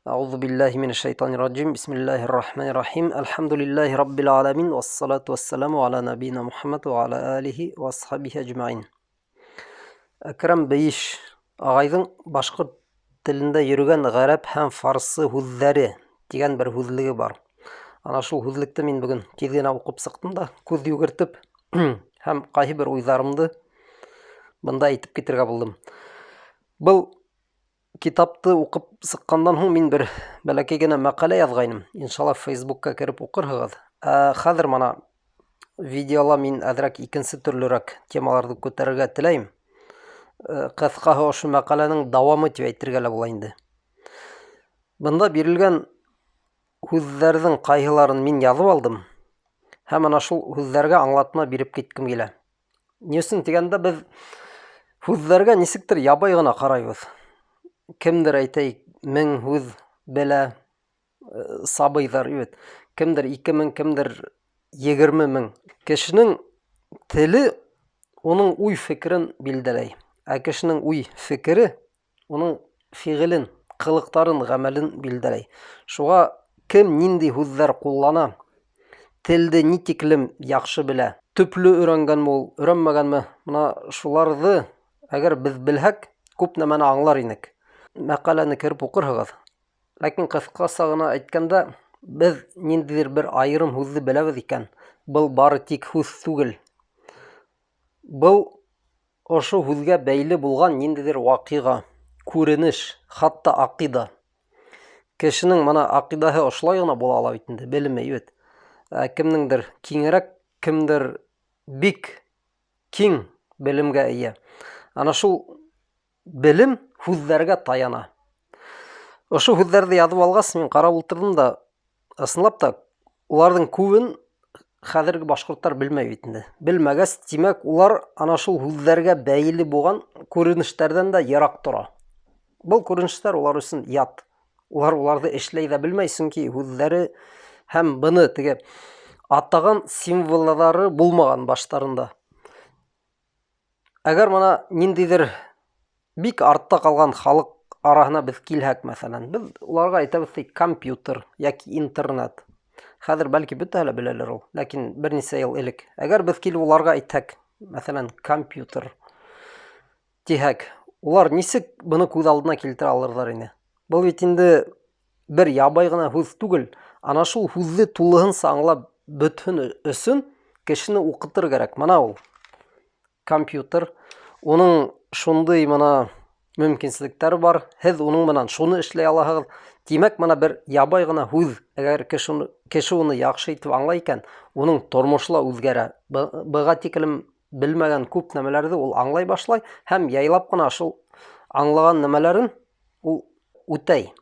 Әғуҙу билләһи минәш-шайтанир-раджим. Бисмиллаһир-рахманир-рахим. Әлхәмдүлилләһи раббил аламин вассалату вассаламу аля набийна Мухаммад ва аля алихи ва асхабихи әжмәин. Әкрам Бейеш ағайҙың башҡорт телендә йөрөгән ғәрәп һәм фарсы һүҙҙәре тигән бер һүҙлеге бар. Ана шул һүҙлекте мин бөгөн тиҙ генә уҡып сыҡтым да, күҙ йүгертеп һәм ҡайһы бер уйҙарымды бында әйтеп китергә булдым. Был Китапты уҡып сыҡҡандан һуң мин бер бәләкәй генә мәҡәлә яҙғайным. Иншалла, Фейсбукка кереп уҡырһығыҙ. Ә хәҙер мана видеола мин әҙерәк икенсе төрлөрәк темаларҙы күтәрергә теләйем. Ҡыҫҡаһы, ошо мәҡәләнең дауамы тип әйтергә лә була инде. Бында бирелгән һүҙҙәрҙең ҡайһыларын мин яҙып алдым. Һәм ана шул һүҙҙәргә аңлатма биреп киткем килә. Ни өсөн тигәндә, беҙ һүҙҙәргә нисектер ябай ғына ҡарайбыҙ. Кемдер әйтәйек, 1000 һүҙ белә, сабыйҙар бит. Кемдер 2000, кемдер 20 000. Кешенең теле уның уй-фекерен билдәләй. Ә кешенең уй-фекере уның фиғелен, ҡылыҡтарын, ғәмәлен билдәләй. Шуға кем ниндәй һүҙҙәр ҡуллана, телде ни тиклем яҡшы белә, төплө өйрәнгәнме ул, өйрәнмәгәнме, мына шуларҙы әгәр беҙ белһәк, күп нәмәне аңлар инек. Мәҡәләне кереп уҡырһығыҙ. Ләкин ҡыҫҡаса ғына әйткәндә, беҙ ниндәйҙер бер айырым һүҙҙе беләбеҙ икән, был бары тик һүҙ түгел. Был ошо һүҙгә бәйле булған ниндәйҙер ваҡиға, күренеш, хатта аҡида. Кешенең мына аҡидаһы ошолай ғына була ала бит инде, белеме бит. Ә кемдеңдер киңерәк, кемдер бик киң белемгә эйә. Ана шул белем һүҙҙәргә таяна. Ошо һүҙҙәрҙе яҙып алғас, мин ҡарап ултырҙым да, ысынлап та, уларҙың күбен хәҙерге башҡорттар белмәй бит инде. Белмәгәс, тимәк, улар ана шул һүҙҙәргә бәйле булған күренештәрҙән дә йыраҡ тора. Был күренештәр улар өсөн ят. Улар уларҙы эшләй ҙә белмәй, сөнки һүҙҙәре һәм быны теге атаған символдары булмаған баштарында. Әгәр мына ниндәйҙер бик артта ҡалған халыҡ араһына беҙ килһәк, мәҫәлән, беҙ уларға әйтәбеҙ ти компьютер йәки интернет. Хәҙер бәлки бөтәһе лә беләлер ул, ләкин бер нисә йыл элек. Әгәр беҙ килеп уларға әйтһәк, мәҫәлән, компьютер тиһәк, улар нисек быны күҙ алдына килтерә алырҙар ине? Был бит инде бер ябай ғына һүҙ түгел. Ана шул һүҙҙе тулыһынса аңлап бөтһөн өсөн кешене уҡытыр кәрәк. Мына ул компьютер, уның шундай мына мөмкинселектәре бар, һеҙ уның менән шуны эшләй алаһығыҙ. Тимәк, мына бер ябай ғына һүҙ, әгәр кеше уны яҡшы итеп аңлай икән, уның тормошо ла үҙгәрә. Быға тиклем белмәгән күп нәмәләрҙе ул аңлай башлай һәм яйлап ҡына шул аңлаған нәмәләрен ул үтәй.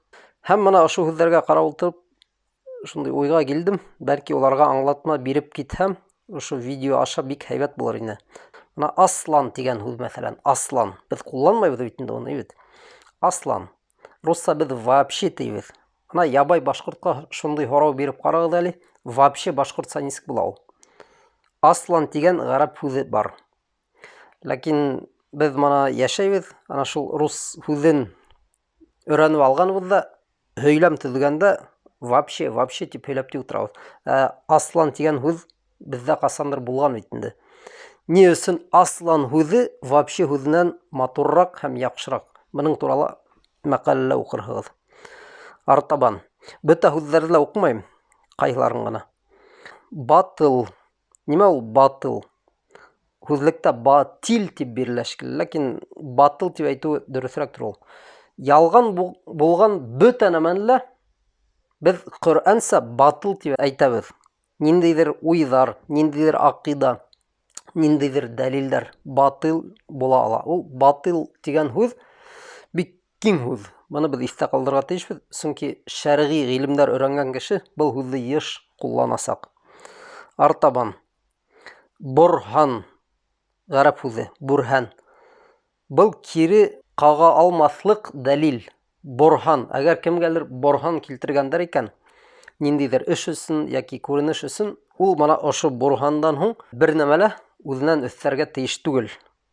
Һәм мына ошо һүҙҙәргә ҡарап ултырып, шундай уйға килдем, бәлки уларға аңлатма биреп китһәм, ошо видео аша бик һәйбәт булыр ине. Мына аслан тигән һүҙ, мәҫәлән, аслан. Беҙ ҡулланмайбыҙ бит инде уны, бит. Аслан. Русса беҙ вообще тейбеҙ. Мына ябай башҡортҡа шундай һорау биреп ҡарағыҙ әле, вообще башҡортса нисек була ул? Аслан тигән ғәрәп һүҙе бар. Ләкин беҙ мына йәшәйбеҙ, ана шул рус һүҙен өйрәнеп алғанбыҙ ҙа, һөйләм төҙөгәндә вообще, вообще тип һөйләп тик ултырабыҙ. Ә аслан тигән һүҙ беҙҙә ҡасандыр булған бит инде. Ни өсөн аслан һүҙе вообще һүҙенән матурыраҡ һәм яҡшыраҡ? Бының турала мәҡәләлә уҡырһығыҙ. Артабан. Бөтә һүҙҙәрҙе лә уҡымайым, ҡайһыларын ғына. Батыл. Нимә ул батыл? Һүҙлектә батил тип бирелә шикелле, ләкин батыл тип әйтеүе дөрөҫөрәктер ул. Ялған булған бөтә нәмәне лә беҙ Ҡөрьәнсә батыл тип әйтәбеҙ. Ниндәйҙер уйҙар, ниндәйҙер аҡида, ниндәйҙер дәлилдәр батыл була ала. Ул батыл тигән һүҙ бик киң һүҙ. Быны беҙ иҫтә ҡалдырырға тейешбеҙ, сөнки шәрғи ғилемдәр өйрәнгән кеше был һүҙҙе йыш ҡулланасаҡ. Артабан. Борһан, ғәрәп һүҙе, бүрһән. Был кире ҡаға алмаҫлыҡ дәлил. Борһан. Әгәр кемгәлер борһан килтергәндәр икән, ниндәйҙер эш өсөн йәки күренеш өсөн, ул мына ошо борһандан һуң бер нәмә лә үҙенән өҫтәргә тейеш түгел.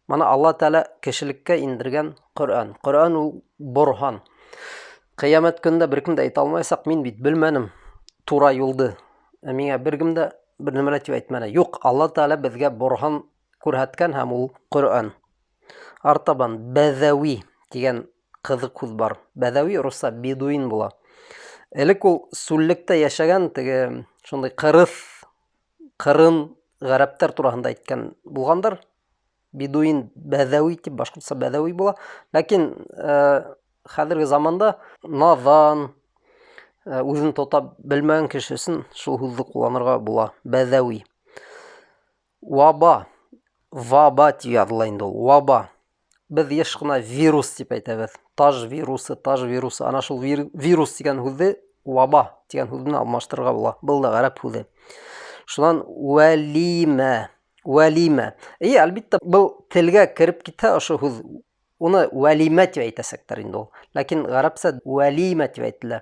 Мына Алла Тәғәлә кешелеккә индергән Ҡөрьән. Ҡөрьән ул борһан. Ҡиәмәт көнөндә бер кем дә әйтә алмаясаҡ, мин бит белмәнем тура юлды. Ә миңә бер кем дә бер нәмә лә тип әйтмәне. Юк, Алла Тәгалә безгә борһан күрһәткән һәм ул Коръән. Артабан бәҙәви дигән кызык һүҙ бар. Бәҙәви русса бедуин була. Элек ул сүллектә йәшәгән теге шундый кырыс, кырын гарәптәр тураһында әйткән булғандар. Бедуин бәҙәви дип башҡортса бәҙәви була. Ләкин э, хәҙерге заманда наҙан, э, үҙен тота белмәгән кеше өсөн шул һүҙҙе ҡулланырға була. Бәҙәви. Ваба. Ваба дип языла инде ул. Ваба. Без еш кына вирус дип әйтәбез. Таж вирусы, таж вирусы. Ана шул вирус дигән һүҙҙе ваба дигән һүҙ белән алмаштырырға була. Был да гарәп һүҙе. Шунан вәлимә. Вәлимә. И, әлбиттә, был телгә кереп китһә ошо һүҙ, уны вәлимә дип әйтәсәктәр инде ул. Ләкин гарәпсә вәлимә дип әйтелә.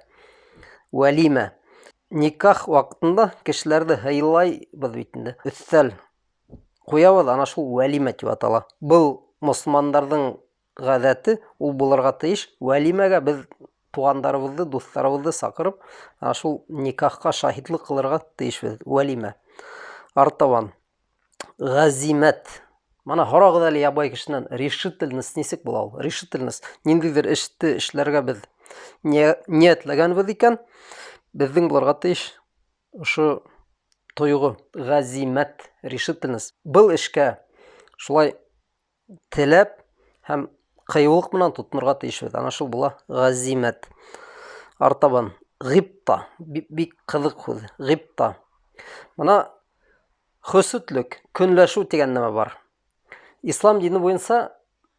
Вәлимә. Никах ваҡытында кешеләрҙе һыйлайбыҙ бит инде. Өҫтәл ҡуябыҙ, ана шул вәлимә дип атала. Был мосолмандарҙың ғәҙәте, ул булырға тейеш. Вәлимәгә беҙ туғандарыбыҙҙы, дуҫтарыбыҙҙы саҡырып, ана шул никахҡа шаһитлыҡ ҡылырға тейешбеҙ. Вәлимә. Артабан. Ғәзимәт. Мана һорағыҙ әле ябай кешенән, решительность нисек була ул? Решительность. Ниндәйҙер эште эшләргә беҙ ниәтләгәнбеҙ икән, беҙҙең булырға тейеш ошо тойғо, ғәзимәт, решительность. Был эшкә шулай теләп һәм ҡыйыулыҡ менән тотонорға тейешбеҙ. Ана шул була ғәзимәт. Артабан ғипта, бик ҡыҙыҡ һүҙ, ғипта. Мына Хөсөтлөк, көнләшү дигән нәмә бар. Ислам дине буенча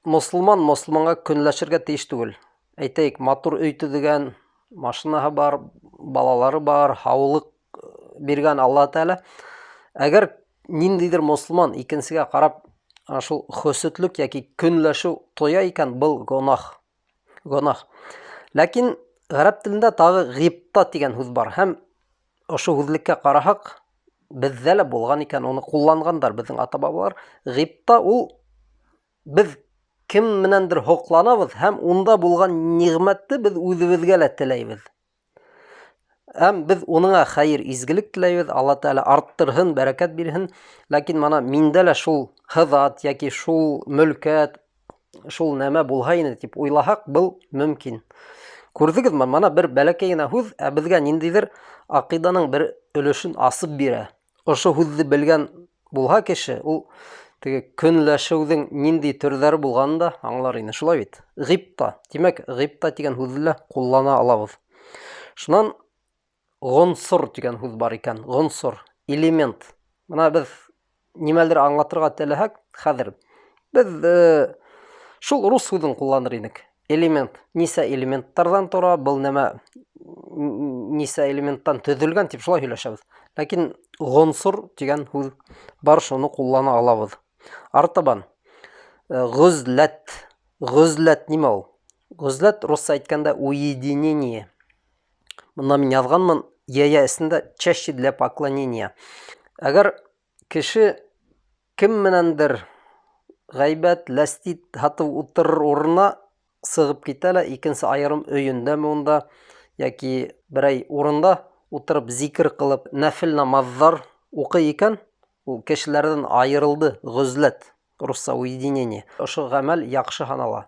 мосылман мосылманга көнләшергә тиеш түгел. Әйтәйек, матур өй төҙөгән, машинаһы бар, балалары бар, һаулыҡ э, биргән Алла Тәгалә. Әгәр ниндидер мосылман икенсегә карап шул хөсөтлек яки көнләшү тоя икән, был гөнаһ. Гөнаһ. Ләкин гарәп телендә тагы гыйбта дигән һүҙ бар һәм Ошо һүҙлеккә ҡараһаҡ, беҙҙә лә булған икән, уны ҡулланғандар беҙҙең ата-бабалар. Ғибта ул беҙ кем менәндер һоҡланабыҙ һәм унда булған ниғмәтте беҙ үҙебеҙгә лә теләйбеҙ. Һәм беҙ уныңа хәйер, изгелек теләйбеҙ, Алла Тәғәлә арттырһын, бәрәкәт бирһен. Ләкин мана миндә лә шул һыҙат йәки шул мөлкәт, шул нәмә булһа ине дип уйлаһаҡ, был мөмкин. Күрҙегеҙме, мана бер бәләкәй генә һүҙ, ә беҙгә ниндәйҙер аҡиданың бер өлөшөн асып бирә. Ошо һүҙҙе белгән булһа кеше, ул теге көнләшеүҙең ниндәй төрҙәре булғанын да аңлар ине. Шулай бит? Ғибта. Тимәк, ғибта тигән һүҙҙе лә ҡуллана алабыҙ. Шунан Гонсор дигән һүҙ бар икән. Гонсор, элемент. Мына беҙ нимәлер аңлатырға теләһәк, хәҙер беҙ э, шул рус һүҙен ҡулланыр инек. Элемент. Нисә элементтарҙан тора, был нәмә нисә элементтан төҙөлгән дип шулай һөйләшәбеҙ. Ләкин гонсор дигән һүҙ бар, шуны ҡуллана алабыҙ. Артабан э, гөзләт. Гөзләт нимә ул? Гөзләт русса әйткәндә уединение. Монда мин язганмын, яя эсендә чаще для поклонения. Әгәр кеше кем менәндер гайбәт, ләстит һатып утырыр урынына сығып китә лә, икенсе айырым өйөндәме унда яки берәй урында утырып зикер кылып, нәфел намазлар укый икән, ул кешеләрдән айырылды, гозләт. Русса уединение. Ошо гамәл яҡшы һанала.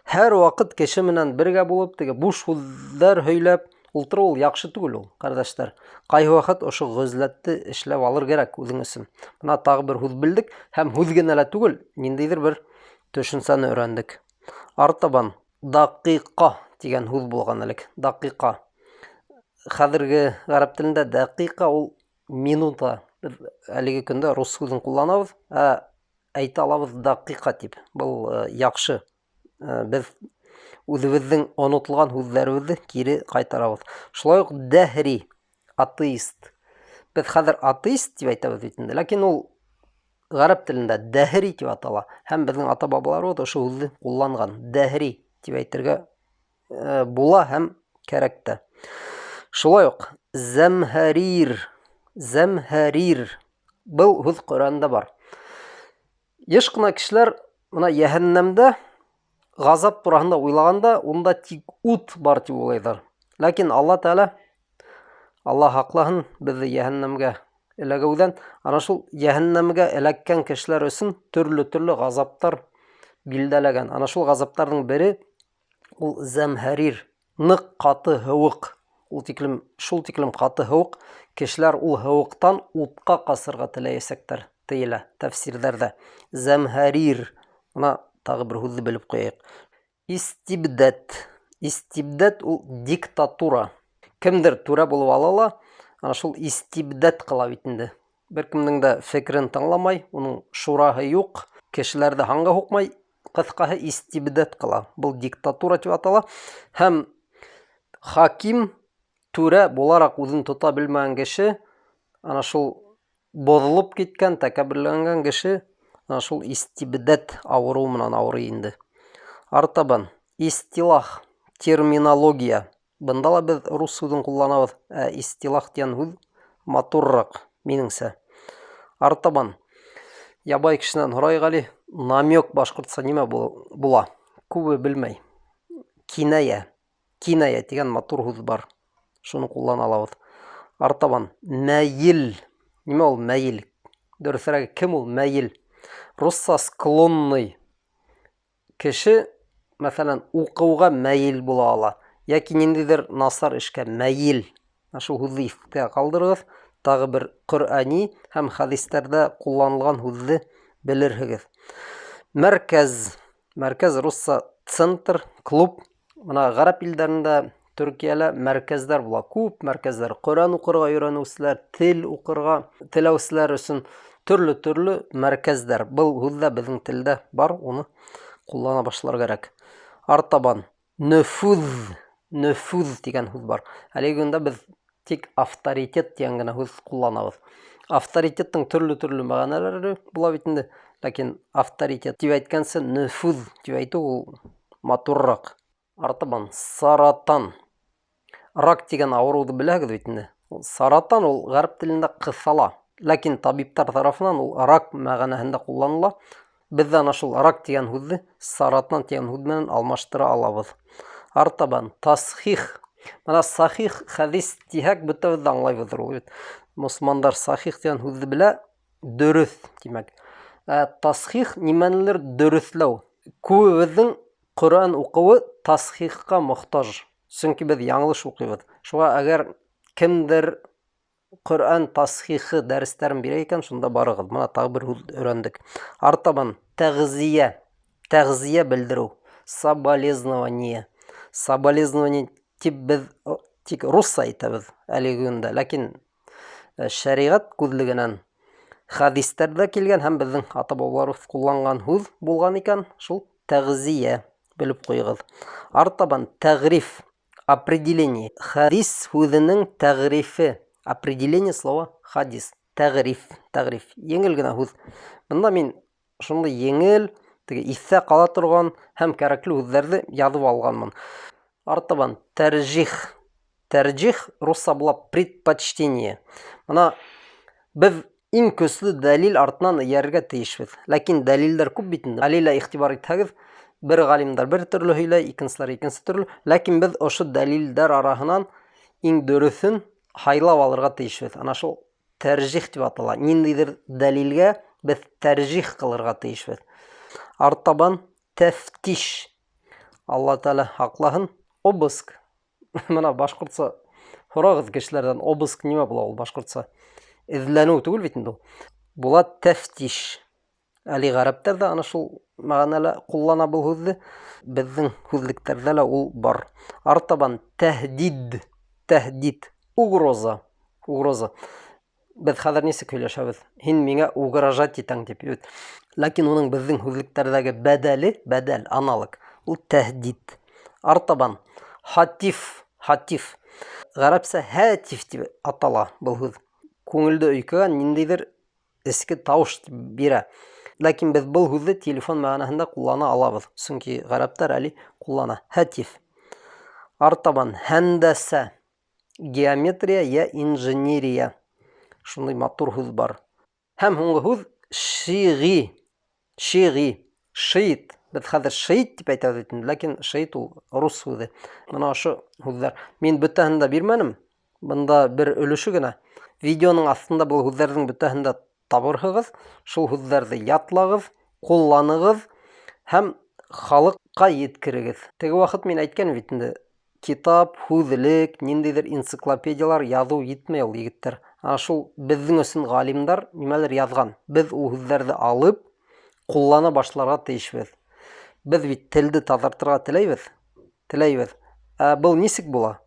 Һәр ваҡыт кеше менән бергә булып, теге буш һүҙҙәр һөйләп ултырыу ул яҡшы түгел ул, ҡәрҙәштәр. Ҡайһы ваҡыт ошо ғөзләтте эшләп алыр кәрәк үҙең өсөн. Бына тағы бер һүҙ белдек һәм һүҙ генә лә түгел, ниндәйҙер бер төшөнсәне өйрәндек. Артабан дәҡиҡа тигән һүҙ булған элек. Дәҡиҡа. Хәҙерге ғәрәп телендә дәҡиҡа ул минута. Беҙ әлеге көндә рус һүҙен ҡулланабыҙ, ә әйтә алабыҙ дәҡиҡа тип. Был э, яҡшы. Э, беҙ үҙебеҙҙең онотолған һүҙҙәребеҙҙе кире ҡайтарабыҙ. Шулай уҡ дәһри, атеист. Беҙ хәҙер атеист тип әйтәбеҙ бит инде, ләкин ул ғәрәп телендә дәһри тип атала. Һәм беҙҙең ата-бабаларыбыҙ ошо һүҙҙе ҡулланған. Дәһри тип әйтергә Э, була һәм кәрәк тә. Шулай уҡ зәмһәрир, зәмһәрир был һүҙ Ҡөрьәндә бар. Йыш ҡына кешеләр мына йәһәннәмдә Ғазап тураһында уйлағанда, унда тик ут бар тип уйлайҙар. Ләкин Алла Тәғәлә, Алла һаҡлаһын беҙҙе йәһәннәмгә эләгеүҙән, ана шул йәһәннәмгә эләккән кешеләр өсөн төрлө-төрлө ғазаптар билдәләгән. Ана шул ғазаптарҙың бере ул зәмһәрир, ныҡ ҡаты һыуыҡ. Ул тиклем, шул тиклем ҡаты һыуыҡ, кешеләр ул һыуыҡтан утҡа ҡасырға теләйәсәктәр, тейелә тәфсирҙәрҙә. Зәмһәрир. Мына тағы бер һүҙҙе белеп ҡуяйыҡ. Истибдәт. Истибдәт ул диктатура. Кемдер түрә булып ала ла, ана шул истибдәт ҡыла бит инде. Бер кемдең дә фекерен тыңламай, уның шураһы юҡ, кешеләрҙе һанға һуҡмай, ҡыҫҡаһы истибдәт ҡыла. Был диктатура тип атала. Һәм хаким түрә булараҡ үҙен тота белмәгән кеше, ана шул боҙолоп киткән, тәкәбберләнгән кеше, ана шул истибдәт ауырыуы менән ауырый инде. Артабан истилах, терминология. Бында ла беҙ рус һүҙен ҡулланабыҙ, ә истилах тигән һүҙ матурыраҡ, минеңсә. Артабан ябай кешенән һорайыҡ әле, намек башҡортса нимә була? Күбе белмәй. Кинәйә. Кинәйә тигән матур һүҙ бар. Шуны ҡуллана алабыҙ. Артабан мәйел. Нимә ул мәйел? Дөрөҫөрәге, кем ул мәйел? Русса склонный. Кеше, мәҫәлән, уҡыуға мәйел була ала, йәки ниндәйҙер насар эшкә мәйел. Шул һүҙҙе иҫтә ҡалдырығыҙ. Тағы бер ҡөрьәни һәм хәдистәрҙә ҡулланылған һүҙҙе белерһегеҙ. Мәркәз. Мәркәз русса центр, клуб. Мына ғәрәп илдәрендә, Төркиәлә мәркәздәр була. Күп мәркәздәр. Ҡөрьән уҡырға өйрәнеүселәр, тел уҡырға теләүселәр өсөн төрлө-төрлө мәркәздәр. Был һүҙ ҙә беҙҙең телдә бар, уны ҡуллана башлар кәрәк. Артабан нөфүҙ, нөфүҙ тигән һүҙ бар. Әлеге көндә беҙ тик авторитет тигән генә һүҙ ҡулланабыҙ. Авторитеттың төрлө-төрлө мәғәнәләре була бит инде, ләкин авторитет тип әйткәнсе нөфүҙ тип әйтеү ул матурыраҡ. Артабан саратан. Рак тигән ауырыуҙы беләһегеҙ бит инде. Саратан ул ғәрәп телендә ҡыҫала, ләкин табиптар тарафынан ул рак мәғәнәһендә ҡулланыла. Беҙ ҙә ана шул рак тигән һүҙҙе саратан тигән һүҙ менән алмаштыра алабыҙ. Артабан тасхих. Мына сахих хәдис тиһәк, бөтәбеҙ ҙә аңлайбыҙҙыр ул бит. Мосолмандар сахих тигән һүҙҙе белә, дөрөҫ тимәк. Ә тасхих нимәнелер дөрөҫләү. Күбебеҙҙең Ҡөрьән уҡыуы тасхихҡа мохтаж, сөнки беҙ яңылыш уҡыйбыҙ. Шуға әгәр кемдер Ҡөрьән тасхихы дәрестәрен бирә икән, шунда барығыҙ. Мына тағы бер һүҙ өйрәндек. Артабан тәғзия, тәғзия белдереү, соболезнование. Соболезнование тип беҙ тик русса әйтәбеҙ әлеге көндә, ләкин шәриғәт күҙлегенән хәдистәрҙә килгән һәм беҙҙең ата-бабаларыбыҙ ҡулланған һүҙ булған икән, шул тәғзия, белеп ҡуйығыҙ. Артабан тәғриф, определение. Хәдис һүҙенең тәғрифе, определение слова хадис, тәғриф, тәғриф. Еңел генә һүҙ. Бында мин шундай еңел, теге иҫтә ҡала торған һәм кәрәкле һүҙҙәрҙе яҙып алғанмын. Артабан тәржих. Тәржих русса була предпочтение. Мына беҙ иң көслө дәлил артынан эйәрергә тейешбеҙ. Ләкин дәлилдәр күп бит инде. Әле лә иғтибар итһәгеҙ, бер ғалимдар бер төрлө һөйләй, икенселәр икенсе төрлө. Ләкин беҙ ошо дәлилдәр араһынан иң дөрөҫөн һайлап алырға тейешбеҙ. Ана шул тәржих тип атала. Ниндәйҙер дәлилгә беҙ тәржих ҡылырға тейешбеҙ. Артабан тәфтиш. Алла Тәғәлә һаҡлаһын. Обыск. Мына башҡортса һорағыҙ кешеләрҙән, обыск нимә була ул башҡортса? Эҙләнеү түгел бит инде ул. Була тәфтиш. Әле ғәрәптәр ҙә ана шул мәғәнәлә ҡуллана был һүҙҙе. Беҙҙең һүҙлектәрҙә лә ул бар. Артабан тәһдид. Тәһдид. Угроза. Угроза. Беҙ хәҙер нисек һөйләшәбеҙ? Һин миңә угрожать итәң тип. Бит. Ләкин уның беҙҙең һүҙлектәрҙәге бәдәле, бәдәл, аналог, ул тәһдид. Артабан хатиф, хатиф. Ғәрәпсә хәтиф тип атала был һүҙ. Күңелде өйкәгән ниндәйҙер эске тауыш бирә. Ләкин беҙ был һүҙҙе телефон мәғәнәһендә ҡуллана алабыҙ, сөнки ғәрәптәр әле ҡуллана. Хәтиф. Артабан һәндәсә. Геометрия йә инженерия. Шундай матур һүҙ бар. Һәм һуңғы һүҙ шиғи. Шиғи. Шиит. Беҙ хәҙер шейит тип әйтәбеҙ бит инде, ләкин шейит ул рус һүҙе. Мына ошо һүҙҙәр. Мин бөтәһен дә бирмәнем. Бында бер өлөшө генә. Видеоның аҫтында был һүҙҙәрҙең бөтәһен дә табырһығыҙ. Шул һүҙҙәрҙе ятлағыҙ, ҡулланығыҙ һәм халыҡҡа еткерегеҙ. Теге ваҡыт мин әйткән бит инде, китап, һүҙлек, ниндәйҙер энциклопедиялар яҙыу етмәй ул, егеттәр. Ана шул беҙҙең өсөн ғалимдар нимәлер яҙған. Беҙ ул һүҙҙәрҙе алып, ҡуллана башларға тейешбеҙ. Беҙ бит телде таҙартырға теләйбеҙ. Теләйбеҙ. Ә был нисек була?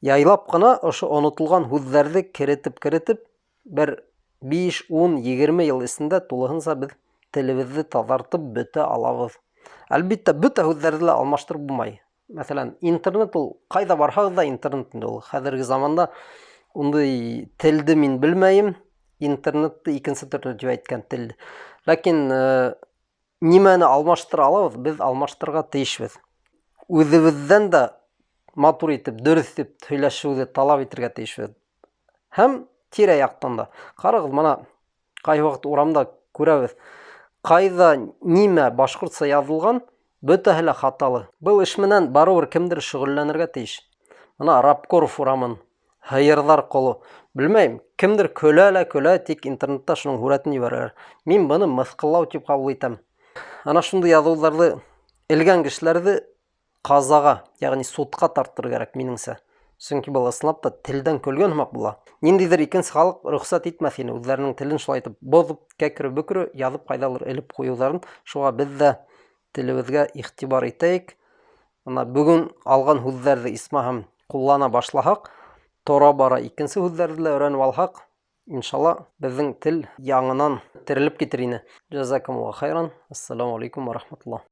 Яйлап ҡына ошо онотолған һүҙҙәрҙе керетеп-керетеп, бер 5, 10, 20 йыл эсендә тулыһынса беҙ телебеҙҙе таҙартып бөтә алабыҙ. Әлбиттә, бөтә һүҙҙәрҙе лә алмаштырып булмай. Мәҫәлән, интернет ул ҡайҙа барһағыҙ ҙа интернет инде ул. Хәҙерге заманда ундай телде мин белмәйем. Интернетты икенсе төрлө тип әйткән тел. Ләкин нимәне алмаштыра алабыҙ, беҙ алмаштырырға тейешбеҙ. Үҙебеҙҙән дә матур итеп, дөрөҫ итеп һөйләшеүҙе талап итергә тейешбеҙ. Һәм тирә-яҡтан да. Ҡарағыҙ, мына ҡайһы ваҡыт урамда күрәбеҙ. Ҡайҙа нимә башҡортса яҙылған, бөтәһе лә хаталы. Был эш менән барыбер кемдер шөғөлләнергә тейеш. Мына Рабкоров урамын, һыйырҙар ҡоло. Белмәйем, кемдер көлә лә көлә, тик интернетта шуның һүрәтен ебәрәләр. Мин быны мыҫҡыллау тип ҡабул итәм. Ана шундай яҙыуҙарҙы элгән кешеләрҙе ҡазаға, йәғни судҡа тартыр кәрәк, минеңсә. Сөнки был ысынлап та телдән көлгән һымаҡ була. Ниндәйҙер икенсе халыҡ рөхсәт итмәҫ ине үҙҙәренең телен шулай итеп боҙоп, кәкре-бөкрө яҙып ҡайҙалыр элеп ҡуйыуҙарын. Шуға беҙ ҙә телебеҙгә иғтибар итәйек. Мына бөгөн алған һүҙҙәрҙе исмаһам ҡуллана башлаһаҡ, тора-бара икенсе һүҙҙәрҙе лә өйрәнеп алһаҡ, иншалла, беҙҙең тел яңынан терелеп китер ине. Джазакумулла хайран. Ассаламу алейкум ва рахматуллах.